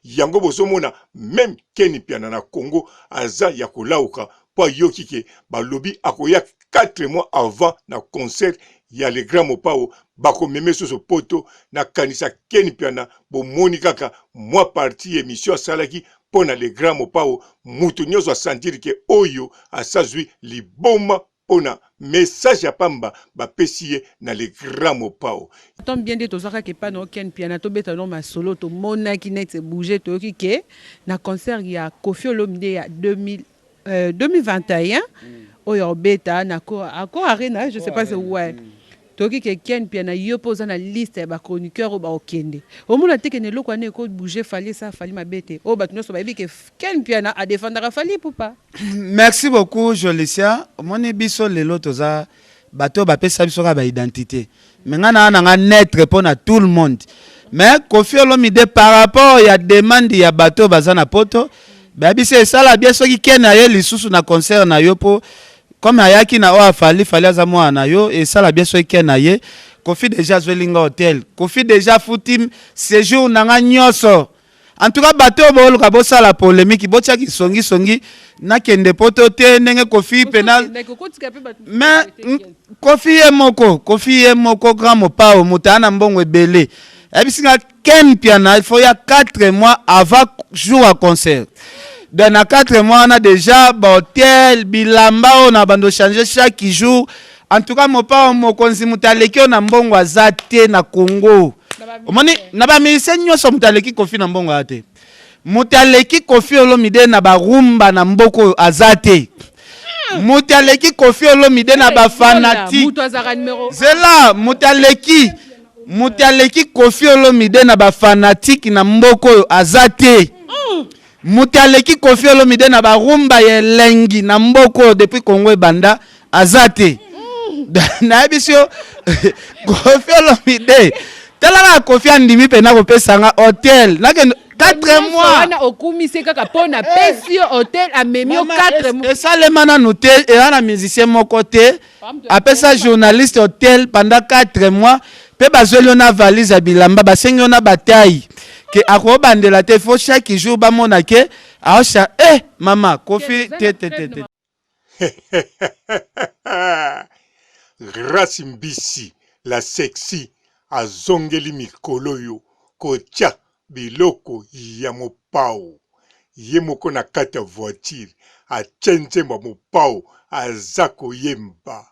Yango bozomona meme Ken Mpiana na Congo aza ya kolauka po ayoki ke balobi akoya 4 mois avant na concert ya le grand Mopao, bakomeme susu poto. Nakanisa Ken Mpiana bomoni kaka mwa partie emission asalaki mpo na le grand Mopao, mutu nionso a sentir ke oyo asazwi liboma pona message ya pamba bapesi ye na le grand Mopao. Tombe bien nde toza kaka epa na yo Ken Mpiana tobeta no masolo tomonaki net ebouger toyoki ke na concert ya Koffi Olomide ya 2021 oyo akobeta na Accor Arena je sais pas ouais toyoki ke Ken Mpiana yo pe oza na liste ya ba chroniqueurs oyo bakokende omona te ke na eloko wana eko bouger Fally esala Fally mabe te oyo batu nionso bayebi ke Ken Mpiana a defendaka Fally Ipupa. Merci beaucoup Jolicia, omoni biso lelo toza bato oyo bapesa biso kaka ba identite mais nga naa na nga neutre pona tout le monde mais Koffi Olomide par rapport ya demande ya bato oyo baza na poto bayebisi esala bien soki Ken aye lisusu na concert na yo po comme ayaki na oyo Fally, Fally aza mwana na yo esala bien soki Ken aye. Koffi dejà azweli nga hotel, Koffi dejà afuti sejour na nga nyonso. En tout cas bato oyo boluka bosala polemique botia kisongi songi nakende poto te ndenge Koffi pena mais Koffi ye moko Koffi ye moko grand mopao moto aya na mbongo ebele ayebisi nga Ken Mpiana il faut ya 4 mois avant jour ya concert donc na 4 mois wana déjà ba hotel bilamba oyo na bando changer chaque jour. En tout cas mopao mokonzi moto aleki oyo na mbongo aza te na Congo. Omoni na ba musiciens nyonso moto aleki Koffi na mbongo aza te. Moto aleki Koffi Olomide na ba rumba na mboka oyo aza te. Moto aleki Koffi Olomide na ba fanatique. Zela moto aleki moto aleki Koffi Olomide na ba fanatique na mboka oyo aza te. Moto aleki Koffi Olomide na ba rumba ya elengi na mboka oyo depuis Congo ebanda aza te. Nayebisi yo Koffi Olomide tala kaka Koffi andimi pena kopesa nga hotel nakende 4 mois wana okumisi kaka mpo na pesi yo hotel amemi yo 4 mois. Esalema nanu te, eza na musicien moko te apesa journaliste hotel pendant 4 mois pe bazweli yo na valise ya bilamba basengi yo na bataille ke akobandela te faut chaque jour bamona ke aosha eh mama Koffi te te te te. Grace Mbisi la sexy azongeli mikoloyo kotia biloko ya mopao ye moko na kati ya voiture atie nzembo ya mopao aza koyemba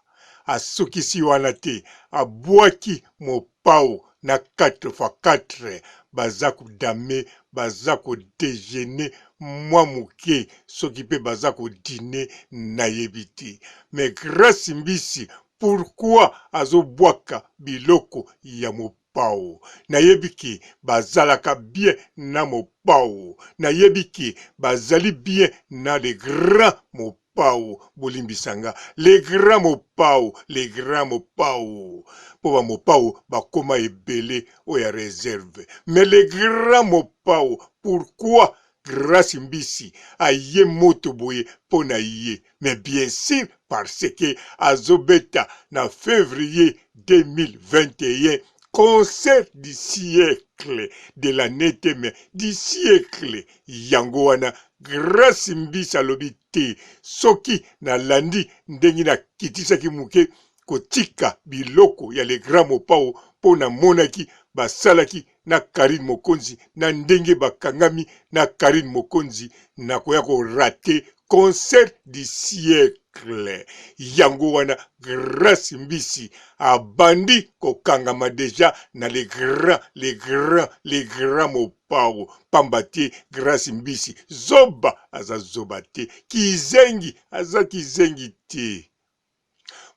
asukisi wana te abuaki mopao na 4x4 baza ko dame baza ko dejeuner mwa moke soki pe baza ko diner nayebi te mais grace mbisi pourquoi azobuaka biloko ya mopao? Mopao nayebi ke bazalaka bien na mopao nayebi ke bazali bien na le grand mopao bolimbisa nga le grand mopao le grand mopao po ba mopao bakoma ebele oyo ya reserve mais le grand mopao pourquoi Grace mbisi aye moto boye po na ye mais bien sur parce que azo beta na fevrier 2021 concert du siècle de l'annee te mais du siècle yango wana Grace mbisi alobi te soki na landi ndenge na kitisaki muke kotika biloko ya le grand mopao po na monaki basalaki na Carine Mokonzi na ndenge bakangami na Carine Mokonzi nakoya ko rate concert du siècle yango wana Grace Mbisi abandi kokangama deja na le grand le grand le grand Mopao pamba te Grace Mbisi zoba aza zoba te kizengi aza kizengi te.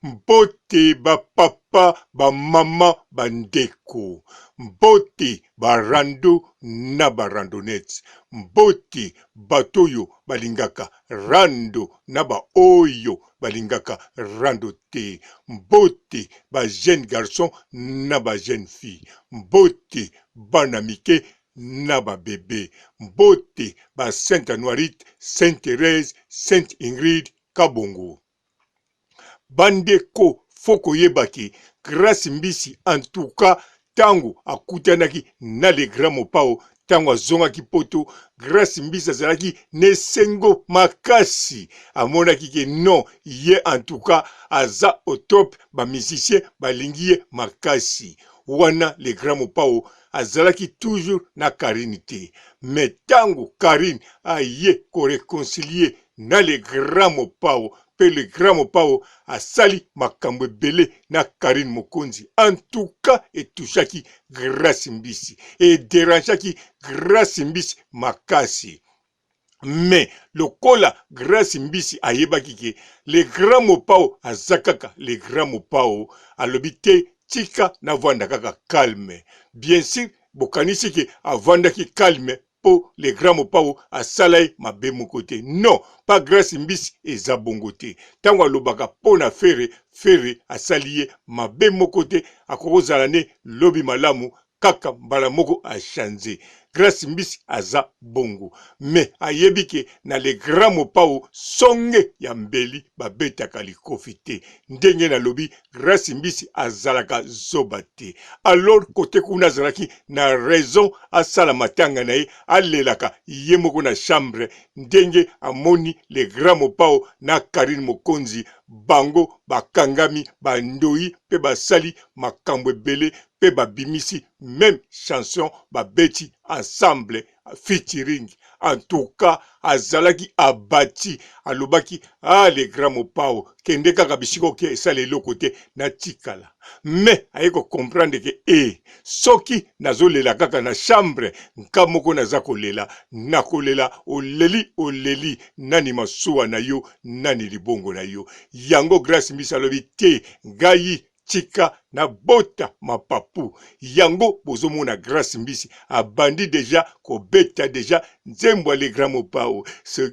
Mbote ba papa, ba maman, ba ndeko. Mbote ba rando na ba randonnettes. Mbote bato oyo balingaka rando na ba oyo balingaka rando te. Mbote ba jeunes garçons na ba jeunes filles. Mbote bana mike na ba bebe. Mbote ba Sainte Anuarite, Sainte Therèse, Sainte Ingrid Kabongo. Ba ndeko faut koyeba ke Grace Mbisi en tout cas tango akutanaki na le grand Mopao Ntango azongaki poto, Grace Mbisi azalaki na esengo makasi. Amonaki ke non, ye en tout cas aza au top, ba musiciens balingi ye makasi. Wana le grand Mopao azalaki toujours na Carine te. Mais tango Carine aye ko reconcilier na le grand Mopao pe le grand Mopao asali makambo ebele na Carine Mokonzi, en tout cas etouchaki Grace Mbisi, e derangeaki Grace Mbisi makasi. Mais lokola Grace Mbisi ayebaki ke le grand Mopao aza kaka le grand Mopao, alobi te tika navanda kaka calme. Bien sur bokanisi ke avandaki calme po le grand Mopao asala ye mabe moko te. Non, pa Grace Mbisi eza bongo te. Tango alobaka po na Ferre, Ferre asali ye mabe moko te, akoki kozala ne lobi malamu kaka mbala moko a change. Grace Mbisi aza bongo mais ayebi ke na le grand Mopao songe ya mbeli babetaka likofi te. Ndenge nalobi Grace Mbisi azalaka zoba te. Alors kote kuna azalaki na raison asala matanga na ye, alelaka ye moko na chambre ndenge amoni le grand Mopao na Carine Mokonzi bango bakangami ba ndoyi pe basali makambo ebele pe babimisi meme chanson babeti ensemble featuring. En tout cas azalaki abati, alobaki ah le grand Mopao kende kaka bisika oke esala eloko te natikala. Mais aye ko comprendre ke eh soki nazolela kaka na chambre nka moko naza kolela nakolela oleli oleli nani masuwa na yo nani libongo na yo. Yango Grace Mbisi alobi te ngai tika na bota mapapu. Yango bozomona Grace Mbisi abandi deja kobeta deja nzembo ya le grand Mopao,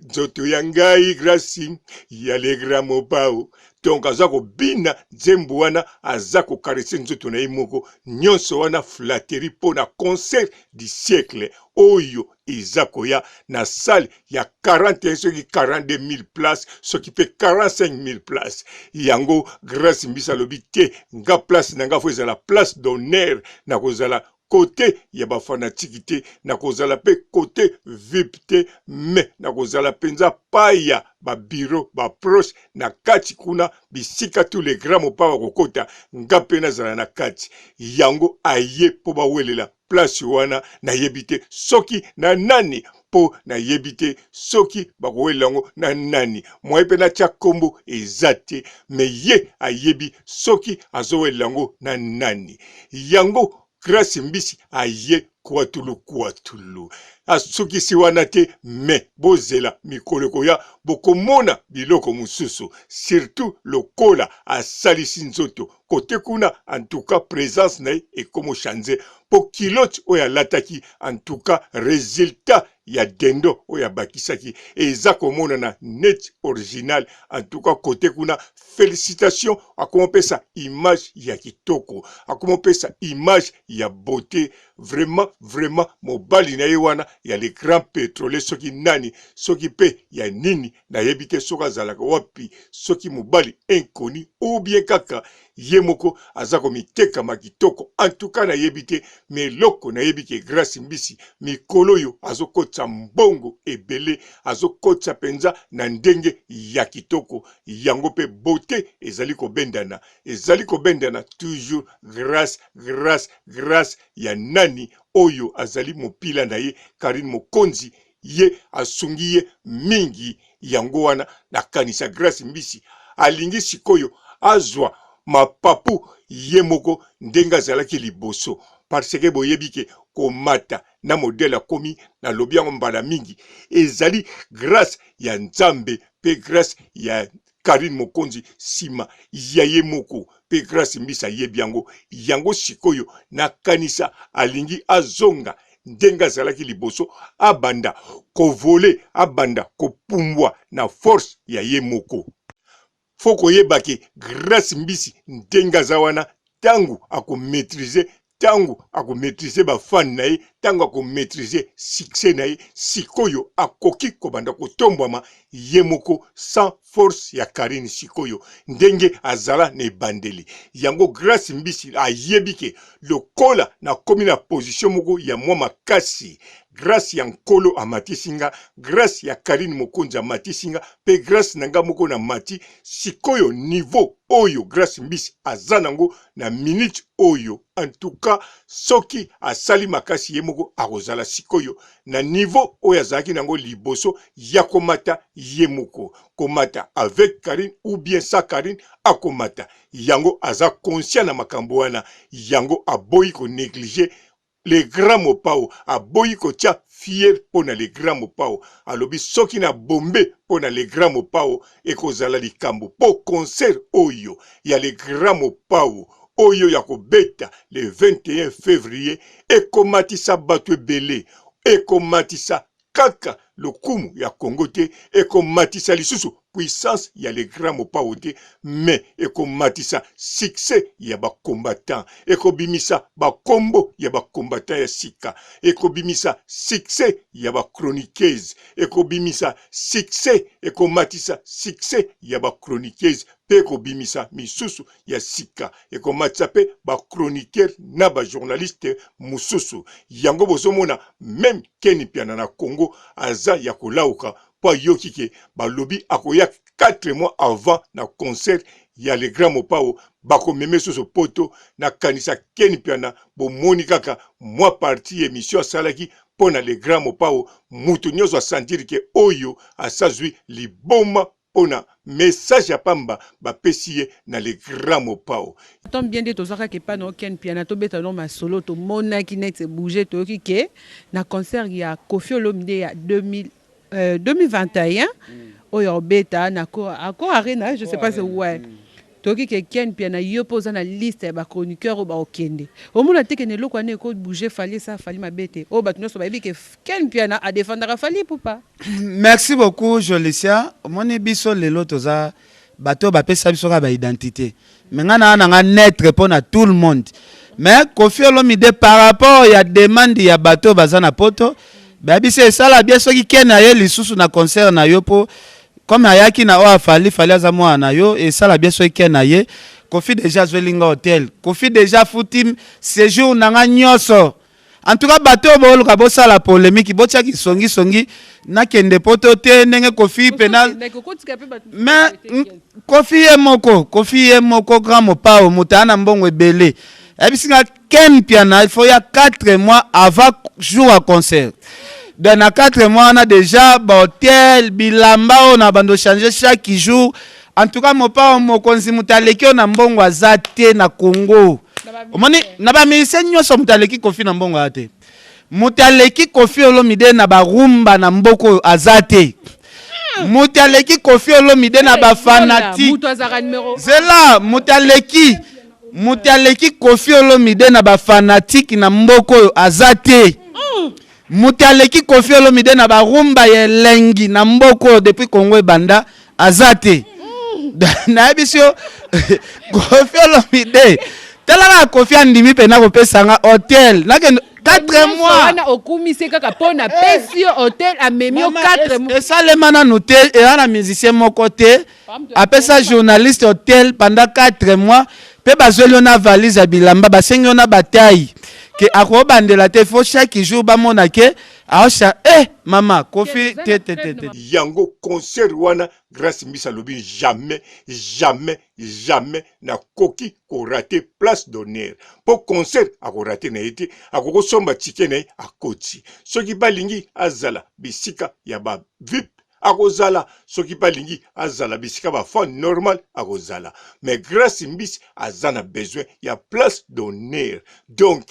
nzoto ya ngai Grace ya le grand Mopao. Donc aza kobina nzembo wana, aza ko caresser nzoto na ye moko, nyonso wana flatterie mpo na concert du siècle oyo eza koya na salle ya 41 soki 42000 place soki mpe 45000 place. Yango Grace Mbisi alobi te nga place na nga fo ezala place d'honneur, nakozala kote ya bafanatiki te, nakozala mpe kote vip te, mais nakozala mpenza paya ba bureau ba proche na kati kuna bisika tous les grands Mopao akokota nga mpe nazala na kati. Yango aye mpo bawelela place wana, nayebi te soki na nani, mpo nayebi te soki bakowelela yango na nani, moye mpe natya kombo eza te, me ye ayebi soki azowelela yango na nani. Yango Grace Mbisi aye kwatulu kwatulu, asukisi wana te, me bozela mikolo ekoya bokomona biloko mosusu, surtout lokola asalisi nzoto kote kuna. En tout cas presence na ye ekomo change po culotte oyo alataki, en tout cas resultat ya dendo oyo abakisaki eza komonana neti original. En tout cas kote kuna felicitation, akomopesa image ya kitoko, akomopesa image ya beauté. Vraiment vraiment mobali na ye wana ya le grand pétrolier soki nani soki pe ya nini nayebi te, soki azalaka wapi, soki mobali inconnu ou bien kaka ye moko aza komitekama kitoko, en tout cas nayebi te. Mais eloko nayebi ke Grace Mbisi mikolo oyo azokotisa mbongo ebele, azokotisa penza na ndenge ya kitoko. Yango pe beauté ezali kobendana, ezali kobendana toujours grâce, grâce, grâce ya nani oyo azali mopila na ye Carine Mokonzi, ye asungi ye mingi. Yango wana nakanisa Grace Mbisi alingi sikoyo azwa mapapu ye moko ndenge azalaki liboso, parce que boyebi ke komata na modèle akomi, nalobi yango mbala mingi, ezali grâce ya Nzambe pe grâce ya Carine Mokonzi sima ya ye moko pe Grace Mbisi ayebi yango. Yango sikoyo nakanisa alingi azonga ndenge azalaki liboso, abanda ko voler, abanda kopumbwa na force ya ye moko. Faut koyeba ke Grace Mbisi ndenge aza wana, tangu ako maitriser, tangu ako maitriser ba fan na ye, tangu ako maitriser succès na ye, sikoyo akoki kobanda kotombwama ye moko sans force ya Carine sikoyo ndenge azala na ebandeli. Yango Grace Mbisi ayebi ke lokola nakomi na position moko ya mwa makasi, Grace ya Nkolo amatisi nga, grace ya Carine Mokonzi amatisi nga, pe grace na nga moko na mati. Sikoyo niveau oyo Grace Mbisi aza nango na minute oyo, en tout cas soki asali makasi ye moko akozala sikoyo na niveau oyo azalaki nango liboso ya komata ye moko. Komata avec Carine ou bien sans Carine, akomata. Yango aza conscient na makambo wana, yango aboyi ko negliger Le grand mopao aboyi kotia fier pona le grand mopao alobi soki na bombe pona le grand mopao ekozala likambo po concert oyo ya le grand mopao oyo ya kobeta le 21 fevrier ekomatisa batu ebele ekomatisa kaka lokumu ya Congo te, ekomatisa lisusu puissance ya le grand Mopao te, mais ekomatisa succès ya ba combattants, ekobimisa ba kombo ya ba combattants ya sika, ekobimisa succès ya ba chroniqueuses, ekobimisa succès, ekomatisa succès ya ba chroniqueuses pe ekobimisa misusu ya sika, ekomatisa pe ba chroniqueurs na ba journalistes mususu. Yango bozomona meme Ken Mpiana na Congo aza ya kolauka po ayoki ke balobi akoya 4 mois avant na concert ya le grand Mopao bakomeme susu poto. Nakanisa Ken Mpiana bomoni kaka mwa partie ya emission asalaki po na le grand Mopao, mutu nionso a sentir ke oyo asazui liboma pona message ya pamba bapesi ye na le grand Mopao. Tombe bien nde toza kaka epa na Ken Mpiana tobeta no masolo tomonaki net bouger toyoki ke na concert ya Koffi Olomide ya 2000 2021 oyo akobeta na Accor Arena je sais pas ouais toyoki ke Ken Mpiana yo pe oza na liste ya ba chroniqueurs oyo bakokende omona te ke na eloko wana eko bouger Fally esala Fally mabe te oyo batu nionso bayebi ke Ken Mpiana a defendaka Fally Ipupa. Merci beaucoup Jolicia, omoni biso lelo toza bato oyo bapesa biso kaka ba identite mais nga naa na nga neutre pona tout le monde mais Koffi Olomide par rapport ya demande ya bato oyo baza na poto bayebisi esala bien soki Ken aye lisusu na concert na yo po comme ayaki na oyo afali Fally aza mwana na yo esala bien soki Ken aye. Koffi dejà azweli nga hotel, Koffi dejà afuti sejour na nga nyoso. En tout cas bato oyo boluka bosala polemique botia kisongi songi nakende poto te ndenge Koffi pena mais Koffi ye moko Koffi ye moko grand mopao moto aa na mbongo ebele ayebisi nga Ken Mpiana il faut ya 4 mois avant jour ya concert donc na 4 mois wana déjà ba hotel bilamba oyo na bando changer chaque jour. En tout cas mopao mokonzi moto aleki oyo na mbongo aza te na Congo. Omoni na ba musiciens nyonso moto aleki Koffi na mbongo aza te. Moto aleki Koffi Olomide na ba rumba na mboka oyo aza te. Moto aleki Koffi Olomide na ba fanatique. Zela moto aleki moto aleki Koffi Olomide na ba fanatique na mboka oyo aza te. Moto aleki Koffi Olomide na ba rumba ya elengi na mboka oyo depuis Congo ebanda aza te. Nayebisi yo Koffi Olomide tala kaka Koffi andimi mpena kopesa nga hotel nakende 4 mois wana okumisi kaka mpo na pesi yo hotel amemi yo 4 mois. Esalema nanu te, eza na musicien moko te apesa journaliste hotel pendant 4 mois mpe bazweli yo na valise ya bilamba basengi yo na bataille ke akobandela te faut chaque jour bamona ke aosha eh mama Koffi te te te te. Yango concert wana Grace Mbisi alobi jamais jamais jamais nakoki ko rater place d'honneur po concert ako rater na ye te akoki kosomba ticket na ye akoti soki balingi azala bisika ya ba vip akozala soki pe alingi azala bisika ba fan normal akozala mais Grace Mbisi aza na besoin ya place d'honneur donc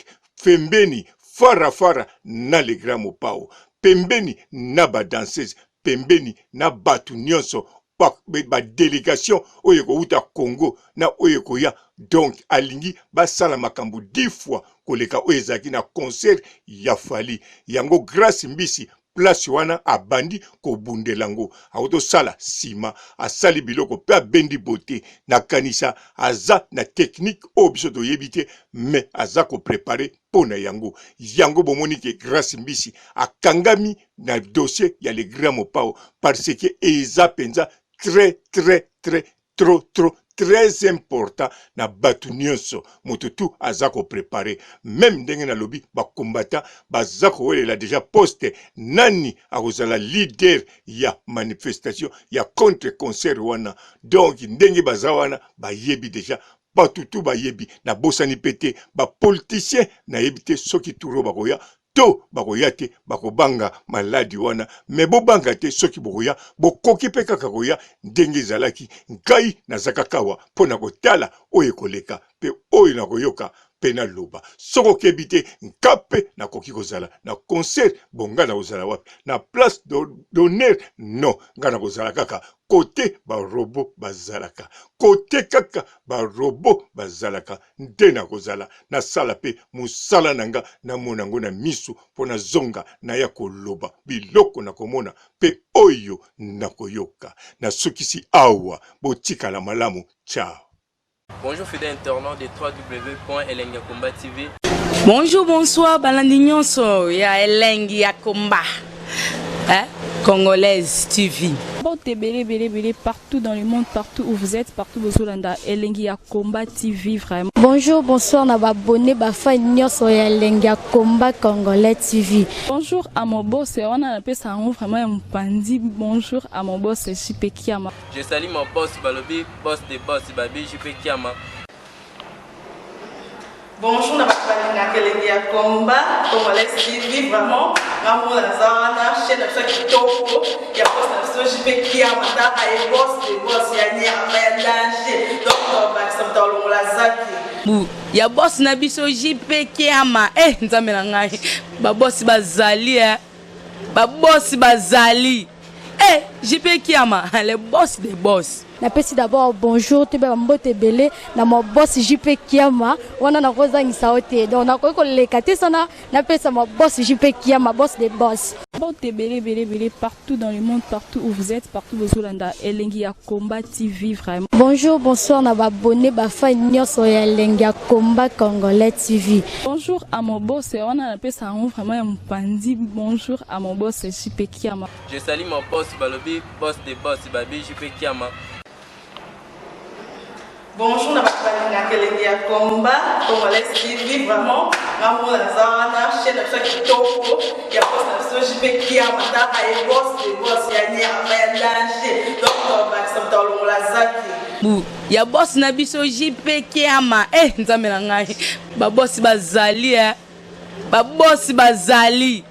pembeni fara fara na le grand Mopao pembeni na ba danseuse pembeni na batu nionso ba, ba delegation oyo ekowuta Congo na oyo ekoya donc alingi basala makambo 10 fois koleka oyo ezalaki na concert ya Fally yango Grace Mbisi place wana abandi kobundela ngo akotosala sima asali biloko pe abendi beaute nakanisa aza na technique oyo biso toyebi te mais aza ko prepare mpo na yango yango bomoni ke Grace Mbisi akangami na dossier ya le grand Mopao parce que eza penza très très très trop trop. très important na bato nyonso. Moto tu aza ko preparer, meme ndenge nalobi ba combattant baza kowelela deja poste, nani akozala leader ya manifestation ya contre concert wana. Donc ndenge baza wana bayebi deja, bato tu bayebi. Nabosani mpe te ba politiciens, nayebi te soki turo bakoya to bakoya te, bakobanga maladi wana. Me bobanga te, soki bokoya bokoki mpe kaka koya ndenge ezalaki. Ngai naza kaka awa mpo na kotala oyo ekoleka mpe oyo nakoyoka mpe naloba. Soki okebi te, nga mpe nakoki kozala na concert. Bon, nga nakozala wapi? Na place d'honneur? Non, nga nakozala kaka kote barobo bazalaka, kote kaka barobo bazalaka nde nakozala. Nasala mpe mosala na nga, namona yango na miso mpo nazonga naya koloba biloko nakomona mpe oyo nakoyoka. Nasukisi awa, botikala malamu, ciao. Bonjour fidèles internautes de www.elengiyakomba.tv. Bonjour, bonsoir, balandi nyonso ya Elengi ya Komba. Hein? Congolaise TV. Mbote ebele ebele ebele partout dans le monde, partout où vous êtes, partout bozolanda Elengi ya Combat TV vraiment. Bonjour, bonsoir na ba abonné ba fan nyonso ya Elengi ya Combat Congolais TV. Bonjour à mon boss, wana napesa yango vraiment ya mopanzi. Bonjour à mon boss JP Kiama. Je salue mon boss balobi boss de boss babi JP Kiama. Bonjour na bato balingaka elengi ya combat congolais TV, vraiment nga moko naza wana chaîne na biso ya kitoko ya boss na biso JP Kiama, taka ye boss de boss ya nyama ya danger, donc bakisa moto alongola zaki bu ya boss na biso JP Kiama. Eh nzambe na ngai, ba boss bazali eh. Ba boss bazali. Eh JP Kiama, le boss des boss. Napesi d'abord bonjour toyeba ba mbote ebele na ma boss JP Kiama, wana nakozangisa yo te, donc nakoki koleka te sana napesa ma boss JP Kiama, boss des boss. Mbote ebele ebele ebele partout dans le monde, partout où vous êtes, partout bozolanda Elengi ya Combat TV vraiment. Bonjour, bonsoir na ba abonné ba fan nyonso ya Elengi ya Combat Congolais TV. Bonjour à mon boss, wana napesa yango vraiment ya mopanzi. Bonjour à mon boss JP Kiama. Je salue mon boss balobi boss de boss babi JP Kiama. Bonjour na bato balingaka elengi ya combat congolais TV, vraiment nga moko naza wana chaîne na biso ya kitoko ya boss na biso JP Kiama, taka ye boss de boss ya nyama ya danger, donc bakisa moto alongola zaki bu ya boss na biso JP Kiama. Eh nzambe na ngai, ba boss bazali eh. Ba boss bazali.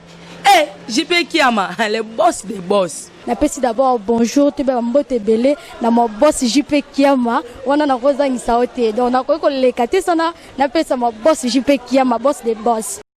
Eh JP Kiama, le boss des boss. Napesi d'abord bonjour toyeba ba mbote ebele na ma boss JP Kiama, wana nakozangisa yo te, donc nakoki koleka te sana napesa ma boss JP Kiama, boss des boss.